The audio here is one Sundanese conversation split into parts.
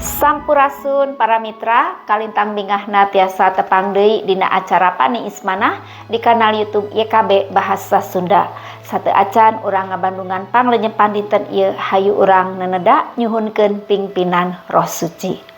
Sampurasun para mitra, kalintang bingahna tiasa tepang deui dina acara Paniis Manah di kanal YouTube YKB Bahasa Sunda. Sateuacan urang ngabandungan panglenyepan dinten ieu, hayu urang neneda nyuhunkeun pingpinan Roh Suci.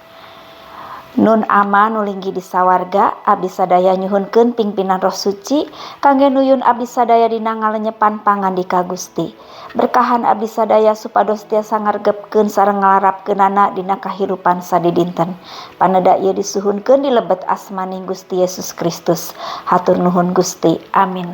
Nun Ama nu linggih di sawarga, abdi sadaya nyuhunkeun pingpinan Roh Suci kangge nuyun abdi sadaya dina ngalenyepan pangandika Gusti. Berkahan abdi sadaya supados tiasa ngargepkeun sareng ngalarapkeunana dina kahirupan sadidinten. Paneda ieu disuhunkeun di lebet asmaning Gusti Yesus Kristus. Hatur nuhun Gusti. Amin.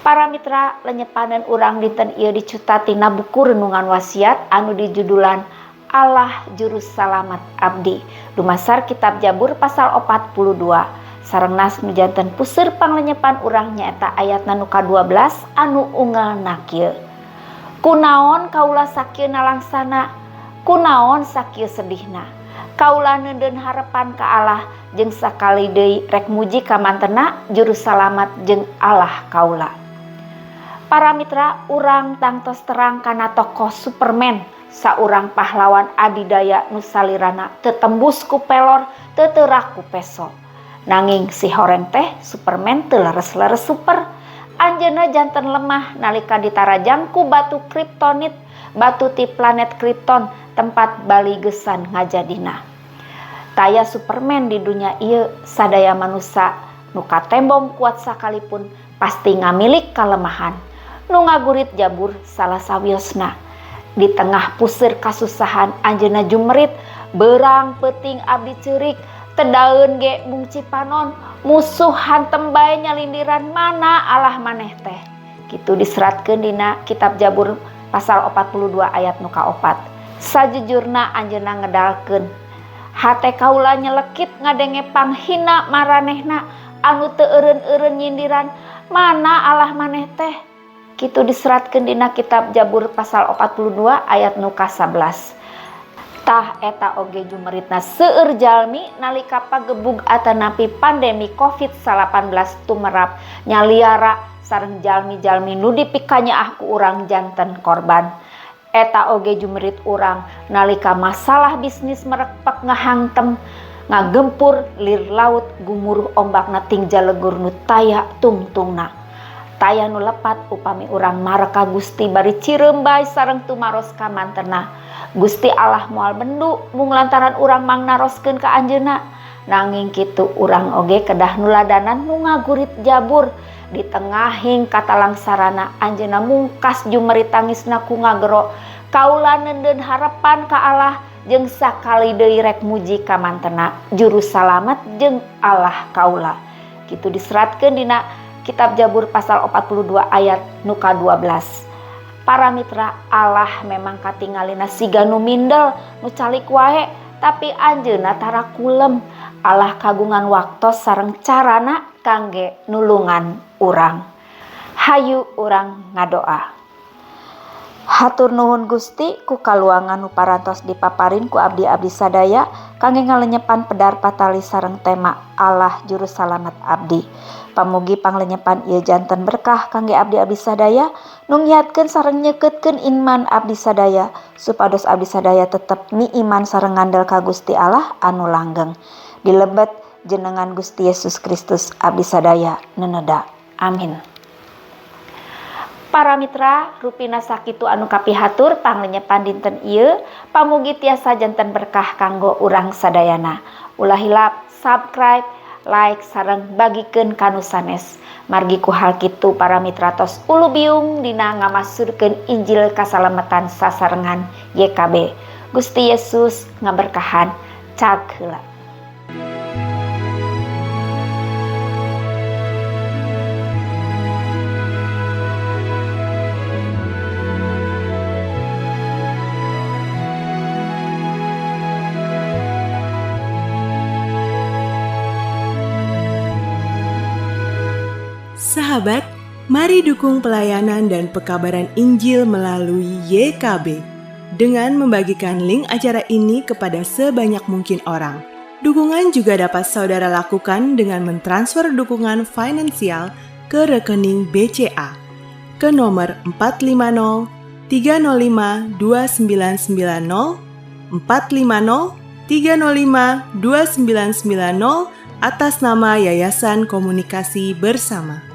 Para mitra, lenyepanan urang dinten ieu dicuta tina buku Renungan Wasiat anu dijudulan Allah Juru Salamat Abdi, dumasar kitab Jabur pasal 42. Sareng nas nu janten puseur panglenyepan urang nyaeta ayatna nu ka-12 anu unggalna kieu: "Kunaon kaula sakieu nalangsana, kunaon sakieu sedihna? Kaula neundeun harepan ka Allah, jeung sakali deui rek muji kamantena, Juru Salamat jeung Allah kaula." Para mitra, urang tangtos terang kana tokoh Superman, saurang pahlawan adidaya nu salirana teu tembus ku pelor, teu teurak ku peso. Nanging si horeng teh Superman teu leres-leres super. Anjeunna janten lemah nalika ditarajang ku batu kryptonit, batu ti planet Krypton tempat baligesan ngajadina. Taya Superman di dunia ieu, sadaya manusia nu katembong kuat sakalipun pasti ngamilik kalemahan. Nu ngagurit Jabur salah sawiosna. Di tengah puseur kasusahan anjeunna jumerit, "Beurang peuting abdi ceurik, teu daeun ge mungci panon, musuh hantem bae nyalindiran, mana Allah maneh teh?" Kitu diseratkeun dina kitab Jabur pasal 42 ayat nu kaopat. Sajujurna anjeunna ngedalkeun, "Hate kaula nyelekit ngadenge panghina maranehna anu teu eureun-eureun nyindiran, mana Allah maneh teh?" Kitu diseratkeun dina kitab Jabur pasal 42 ayat nu ka-11. Tah eta oge jumeritna seueur jalmi nalika pagebug atanapi pandemi COVID-19 tumerap nyaliara sareng jalmi-jalmi nu dipikanyaah ku urang janten korban. Eta oge jumerit urang nalika masalah bisnis merekpek ngahangtem, ngagempur lir laut gumuruh ombakna ting jalegur nu taya tungtungna. Taya nu lepat upami urang marek ka Gusti bari cirembay sareng tumaros kamantena. Gusti Allah moal bendu mung lantaran urang mangnaroskeun ka anjeunna. Nanging kitu urang oge kedah nuladanan nu ngagurit Jabur. Di tengahing katalangsarana anjeunna mungkas jumerit tangisna ku ngagero, "Kaula neundeun harepan ka Allah, jeung sakali deui rek muji kamantena, Juru Salamat jeung Allah kaula." Kitu diseratkeun dina kitab Jabur pasal 42 ayat nu ka-12. Para mitra, Allah memang katingalina siga nu mindel, nu calik wae, tapi anjeunna tara kulem. Allah kagungan waktos sareng carana kangge nulungan urang. Hayu urang ngadoa. Hatur nuhun Gusti ku kaluangan nu parantos dipaparin ku abdi-abdi sadaya kangge ngalenyepan pedar patali sareng tema Allah Juru Salamat Abdi. Pamugi panglenyepan ieu janten berkah kangge abdi-abdi sadaya nu ngiatkeun sareng nyekeutkeun iman abdi sadaya supados abdi sadaya tetep miiman sareng ngandel ka Gusti Allah anu langgeng. Dilebet jenengan Gusti Yesus Kristus abdi sadaya neneda. Amin. Para mitra, rupina sakitu anu kapihatur panglenyepan dinten ieu, pamugi tiasa janten berkah kanggo urang sadayana. Ulah hilap subscribe, like sareng bagikeun ka nu sanes. Margi ku hal kitu para mitra tos ulubiung dina ngamasurkeun Injil kasalametan sasarengan YKB. Gusti Yesus ngaberkahan. Cag heula. Sahabat, mari dukung pelayanan dan pekabaran Injil melalui YKB dengan membagikan link acara ini kepada sebanyak mungkin orang. Dukungan juga dapat saudara lakukan dengan mentransfer dukungan finansial ke rekening BCA ke nomor 450 305 2990 450 305 2990 atas nama Yayasan Komunikasi Bersama.